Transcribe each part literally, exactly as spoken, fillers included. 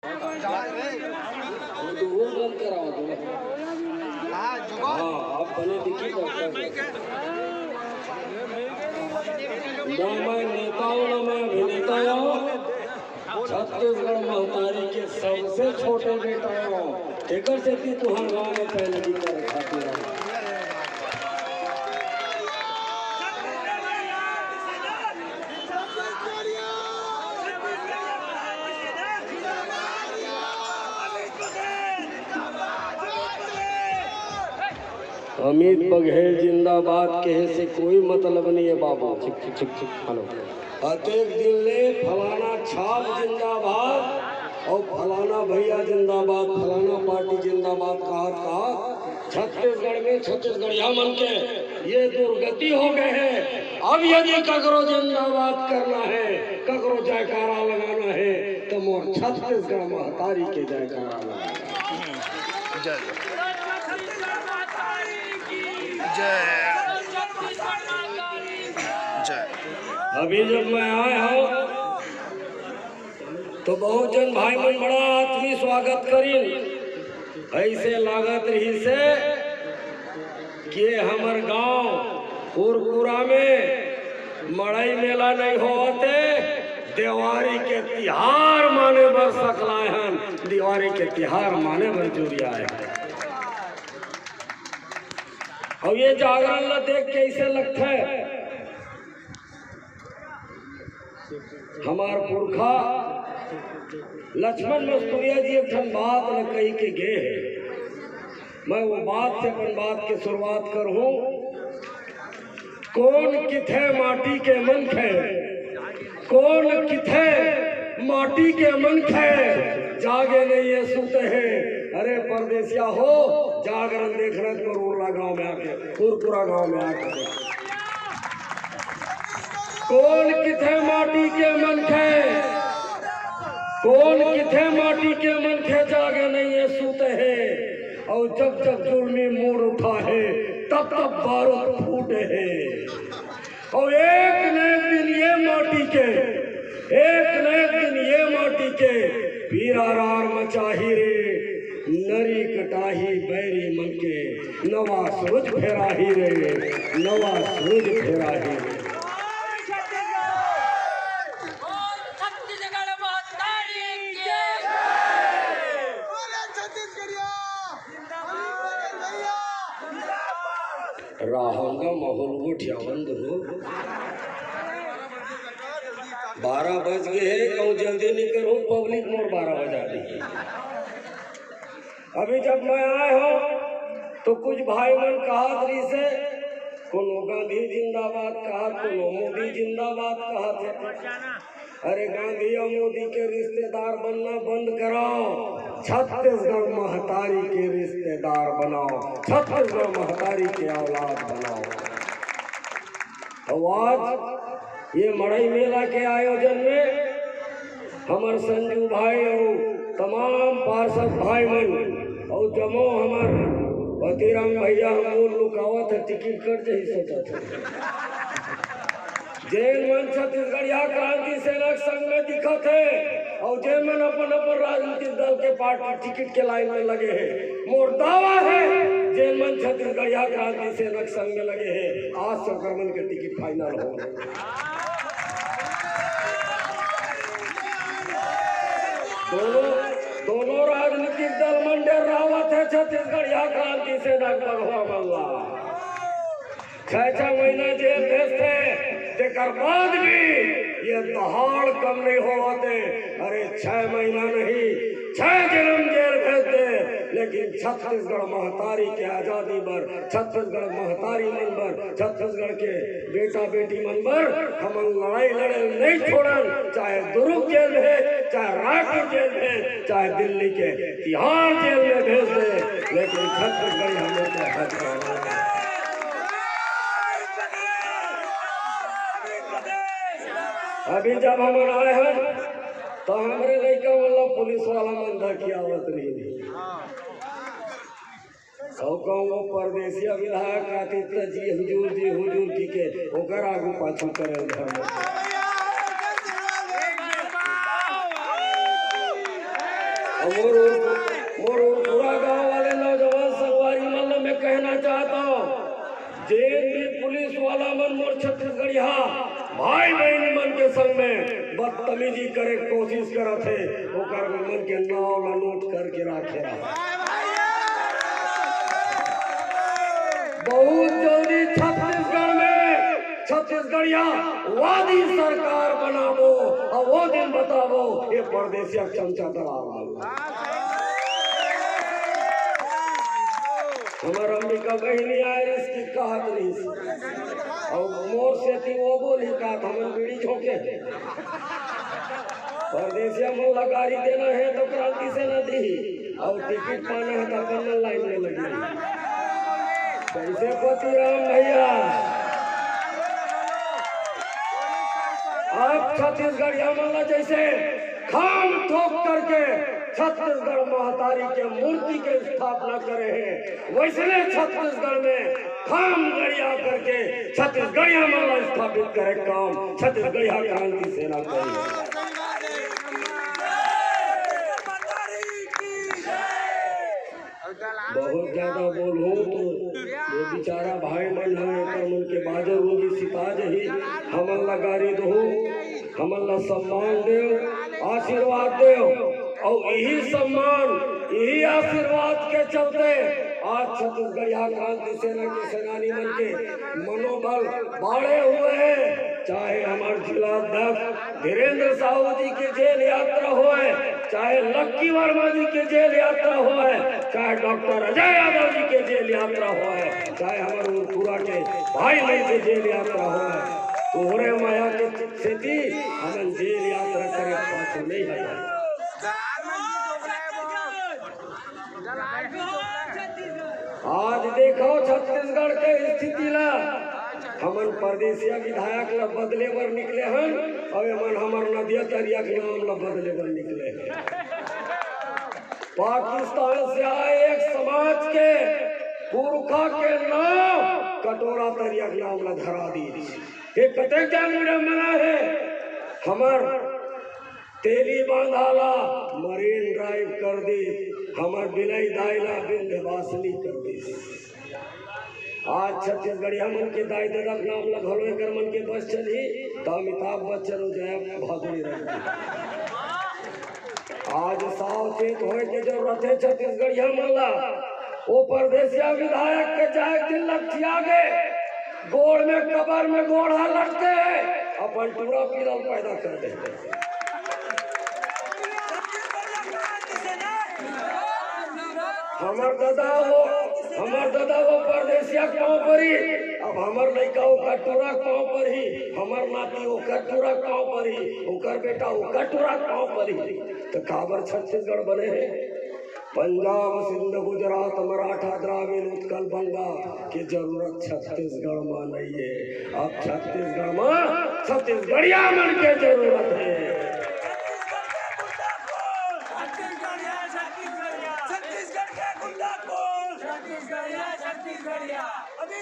वो तो वो बंद कराओ तुम। हाँ, आप बने दिखी करते हैं। ना मैं नेता हूँ, ना मैं अभिनेता हूँ। छत्तीसगढ़ महतारी के सबसे छोटे बेटा हूँ। एकर सेती तुहर गाँव में पहले भी करे खातिर आऊँ। अमित बघेल जिंदाबाद कहे से कोई मतलब नहीं है बाबू। हेलो। अतेक दिन ले फलाना छाप जिंदाबाद और फलाना भैया जिंदाबाद, फलाना पार्टी जिंदाबाद कहा, कहा छत्तीसगढ़ में छत्तीसगढ़िया मन के ये दुर्गति हो गए है। अब यदि ककरो जिंदाबाद करना है, ककरो जयकारा लगाना है, तो मोर छत्तीसगढ़ महतारी के जयकारा लगाना है। जय जय। जय। अभी जब मैं आए हूँ तो बहुत जन भाई मन बड़ा आत्मी स्वागत करिन। ऐसे लागत रही से कि हमर गांव कुरकुरा में मड़ई मेला नहीं होवत हे, देवारी के तिहार माने बर सकलाय हन, देवारी के तिहार माने बर जुरियाए हन। अउ ये जागरण ला देख के ऐसे लगथे, हमार पुरखा लक्ष्मण मस्तुरिया जी एक ठन बात ल कही के गे हे। मैं वो बात से अपन बात के शुरुआत करहूँ। कोन किथे माटी के मनखे, कोन किथे माटी के मनखे, जागे नहीं ये सुते हैं। अरे परदेसिया हो, जागरण देखना तो उरला गांव में आके, कुरकुरा गांव में आके देख। कोन किथे माटी के मनखे, कोन किथे माटी के मनखे जागे नहीं ये सुते हैं। और जब जब जुल्मी मूड उठा है, तब तब बारूद फूटे हैं। और एक न एक दिन ये माटी के, एक न एक दिन ये माटी के पीरा रार मचाही रे, नरी कटाही बैरी मन के, नवा सूरज फेराही रे, नवा सूरज फेराही रे। बोल छत्तीसगढ़ महतारी की। बोले छत्तीसगढ़िया। राहंगा माहौल गोठियावन दो। बारह बज गए हैं, कहूँ जल्दी नहीं करूँ, पब्लिक मोर बारह बजा दी। अभी जब मैं आए हूँ तो कुछ भाई मन कहत रहिसे, कोनो गांधी जिंदाबाद कहत, कोनो मोदी जिंदाबाद कहत है। अरे गांधी और मोदी के रिश्तेदार बनना बंद कराओ, छत्तीसगढ़ महतारी के रिश्तेदार बनाओ, छत्तीसगढ़ महतारी के औलाद बनाओ। तो आज ये मड़ई मेला के आयोजन में हमर संजू भाई और तमाम पार्षद भाई मन और जमो हमर पतिराम भैया, हम वो लुकावत है, टिकट कट जाही सोचत है। जेन मन छत्तीसगढ़िया क्रांति सेना के संग में दिखत है और जेन मन अपन अपन राजनीतिक दल के पार्टी टिकट के लाइन में लगे हैं, मोर दावा है, जेन मन छत्तीसगढ़िया क्रांति सेना के संग में लगे हैं, आज से ओकर मन के टिकट फाइनल हो। दोनों, दोनों राजनीतिक दल मन डरावत है छत्तीसगढ़िया क्रांति सेना के बघवा मन ला। छह छह महीना जेल भेजथे, तेकर बाद भी ये दहाड़ कम नहीं होवत हे। अरे छह महीना नहीं, छह जन्म जेल भेज दे, लेकिन छत्तीसगढ़ महतारी के आजादी बर, छत्तीसगढ़ महतारी मन बर, छत्तीसगढ़ के बेटा बेटी मन बर हमन लड़ाई लड़े नहीं छोड़न। चाहे दुर्ग जेल भेज, चाहे रायपुर जेल भेज, चाहे दिल्ली के तिहाड़ जेल में भेज दे, लेकिन छत्तीसगढ़ी हमन के हक माने। अभी जब हमन आए हन तो हमरे लइका मन ला पुलिस वाला मन धकियावत रहिन। अउ कहूँ वो परदेसिया विधायक आतिश त जी हुजूर, जी हुजूर कहिके ओकर आगू पाछू करे उधर। मोर मोर उरपुरा गांव वाले नौजवान संगवारी मन ला मैं कहना चाहता हूँ, जेन भी पुलिस वाला मन मोर छत्तीसगढ़िया भाई बहनी मन के संग में बदतमीजी करे के कोशिश करत हे, ओकर मन के नाव ला नोट करके राखे रहा। बहुत जल्दी छत्तीसगढ़ में छत्तीसगढ़िया वादी सरकार बनाबो, अउ वो दिन बताबो ये परदेसिया चमचा दलाल मन। हमर अंबिका बहिनी आए रिस कि कहत रिस, अउ मोर सेती वो बोली का हमन बीड़ी झोंके। परदेसिया मन ला गारी देना हे तो क्रांति सेना दिही, अउ टिकट पाना हे तो अपन मन लाइन में लगी। कैसे पतिराम भैया, आप छत्तीसगढ़िया मन ला जैसे खाम ठोक करके छत्तीसगढ़ महतारी के मूर्ति के स्थापना करे हे, वैसने छत्तीसगढ़ में खाम गड़िया करके छत्तीसगढ़िया मन ला स्थापित करे काम छत्तीसगढ़िया क्रांति सेना करी। बहुत ज्यादा बोलहूँ तो ये बेचारा भाई मन हे, एकर मन के बाजर वो भी सिता जही। हमन ला गारी दहू, हमन ला सम्मान देव, आशीर्वाद देव, अउ यही सम्मान, यही आशीर्वाद के चलते आज छत्तीसगढ़िया क्रांति सेना के सेनानी मन के मनोबल बाढ़े हुए हे। चाहे हमर जिला अध्यक्ष धीरेंद्र साहू जी के जेल यात्रा होय, चाहे लक्की वर्मा जी के जेल यात्रा होय, चाहे डॉक्टर अजय यादव जी के जेल यात्रा होय, चाहे हमर उरपुरा के भाई मन के जेल यात्रा होय, तोहरे मया के सेती हमन जेल यात्रा करे पाछू नहीं हटन। आज देखो छत्तीसगढ़ के स्थिति ला, हमन परदेसिया विधायक ला बदले बर निकले हन, अउ एमन हमर नदिया तरिया के नाम ला बदले बर निकले हन। पाकिस्तान से आए एक समाज के पुरखा के नाम कटोरा तरिया के नाम ला धरा दी। ये कतेक जान विडम्बना हे। हमर तेली बांधा ला मरीन ड्राइव कर दी, हमर बिनई दाई ला विंध्यवासिनी कर दी। आज छत्तीसगढ़िया मन के दाई ददा के नाम ला घलो एकर मन के बस चलही, त अमिताभ बच्चन अउ जया भादुड़ी रह गे। आज सावचेत होए के जरूरत हे छत्तीसगढ़िया मन ला। वो परदेसिया विधायक के जाए दिन लठिया गे, गोड़ में कबर में गोड़ हा लटके हे, अपन टूरा पीरल पैदा कर दे। हमर ददा वो, हमर ददा वो परदेसिया के पाँव परी, अब हमर लइका ओकर टूरा के पाँव परही, हमर नाती ओकर टूरा के पाँव परही, ओकर बेटा ओकर टूरा के पाँव परही। तो काबर छत्तीसगढ़ बने हे? पंजाब, सिंध, गुजरात, मराठा, द्राविड़, उत्कल, बंगा के जरूरत छत्तीसगढ़ मा नहीं हे। अब छत्तीसगढ़ मा छत्तीसगढ़िया मन के जरूरत हे।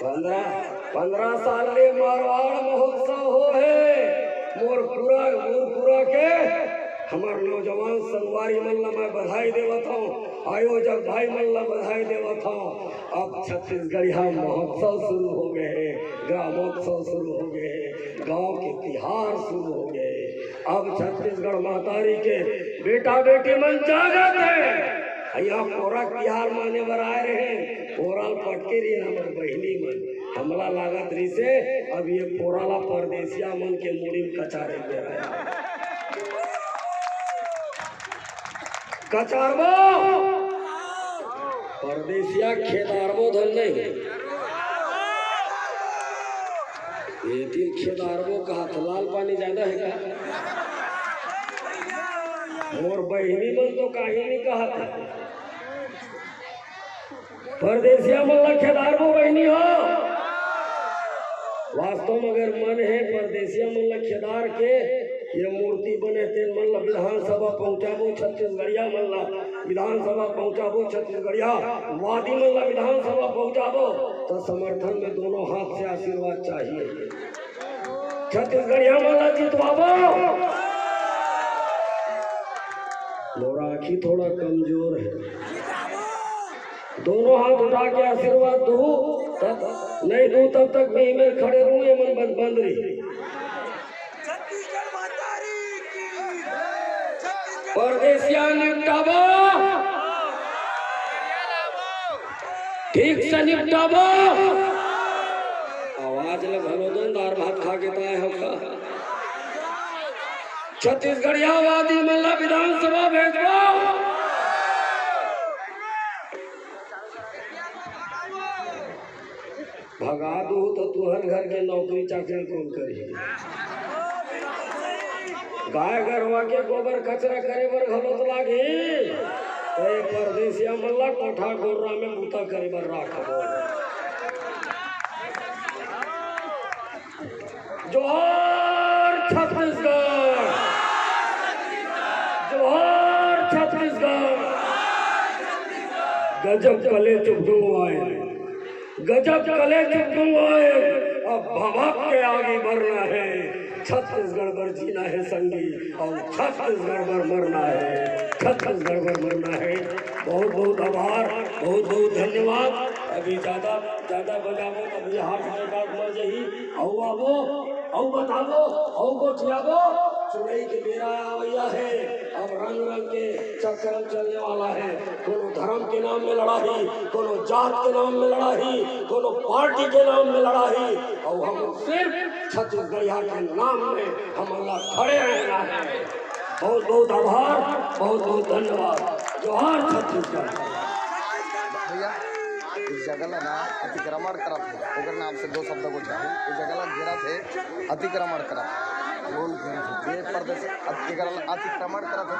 पंद्रह, पंद्रह साल ले मारवाड़ महोत्सव हो हे, मोर पूरा, मोर पूरा के हमर नौजवान संगवारी मन ला मैं बधाई देवत हूँ, आयोजक भाई मन ला बधाई देवत हूँ। अब छत्तीसगढ़िया महोत्सव शुरू हो गए हे, ग्रामोत्सव शुरू हो गए हे, गांव के तिहार शुरू हो गए हे। अब छत्तीसगढ़ महतारी के बेटा बेटी मन जागत हे। यहाँ पोरा के तिहार माने बर आए रहे, पोरा ल पटके रहिन हमर बहिनी मन। हमला लागत रहिसे, अब ये पोरा ला परदेसिया मन के मुड़ी में कचारे के बेरा हे। कचारबो, परदेसिया खेदारबो धन नहीं। ये दिन खेदारबो कहा था, लाल पानी ज्यादा हे का? मोर बहिनी मन तो काही नहीं कहा था। परदेसिया मन ला खेदारबो बहिनी हो। वास्तव में अगर मन हे परदेसिया मन ला खेदार के ये मूर्ति बने तेन मन ला विधानसभा पहुंचाबो, छत्तीसगढ़िया मन ला विधानसभा पहुंचाबो, छत्तीसगढ़िया वादी मन ला विधानसभा पहुंचाबो, तो समर्थन में दोनों हाथ से आशीर्वाद चाहिए। छत्तीसगढ़िया मन ला जितवाबो। मोरा थोड़ा कमजोर है। दोनों हाथ उठा के आशीर्वाद दू, तब नहीं दू तब तक मैं इमें खड़े रहूं, ये मन बंद बंद रही। परदेसिया निपटाबो, ठीक से निपटाबो। आवाज ले भलो दो, दार भात खा के ताय हो का? छत्तीसगढ़िया वादी मन ला विधानसभा भेजबो। भगा दू तो तुहर घर के नौकरी चाकरी कौन करी? गाय गरवा के गोबर कचरा करे बर घलो तो लागही। तो ये परदेसिया मन ला कोठा गोर्रा में बूता करे बर राख दो। जोहार छत्तीसगढ़, जोहार छत्तीसगढ़। गजब कले चुपडू आए, गजब कले चुपडू आए। अब भभक के आगे बढ़ना है, छत्तीसगढ़ बर जीना है संगी, और छत्तीसगढ़ बर मरना है, छत्तीसगढ़ बर मरना है। बहुत बहुत आभार, बहुत बहुत धन्यवाद। अभी ज्यादा ज्यादा बजाबो तभी हार्ट अटैक मर जाही। अउ आबो, अउ बताबो, अउ गोठियाबो। चुनई के बेरा आवइया हे, अब रंग रंग के चक्कर चलने वाला है। कोनो धर्म के नाम में लड़ाही, कोनो जात के नाम में लड़ाही, कोनो पार्टी के नाम में लड़ाही, अउ हम सिर्फ छत्तीसगढ़िया के नाम में हमन ला खड़े रहना है। बहुत बहुत आभार, बहुत बहुत धन्यवाद। जोहार छत्तीसगढ़। भैया, इस जगह ला ना अतिक्रमण करत हे, ओकर नाम से दो शब्द को चाहे। इस जगह ला घेरत हे, अतिक्रमण करत हे। बोल घेरत हे। ये प्रदेश अतिक्रमण, अतिक्रमण करत हे।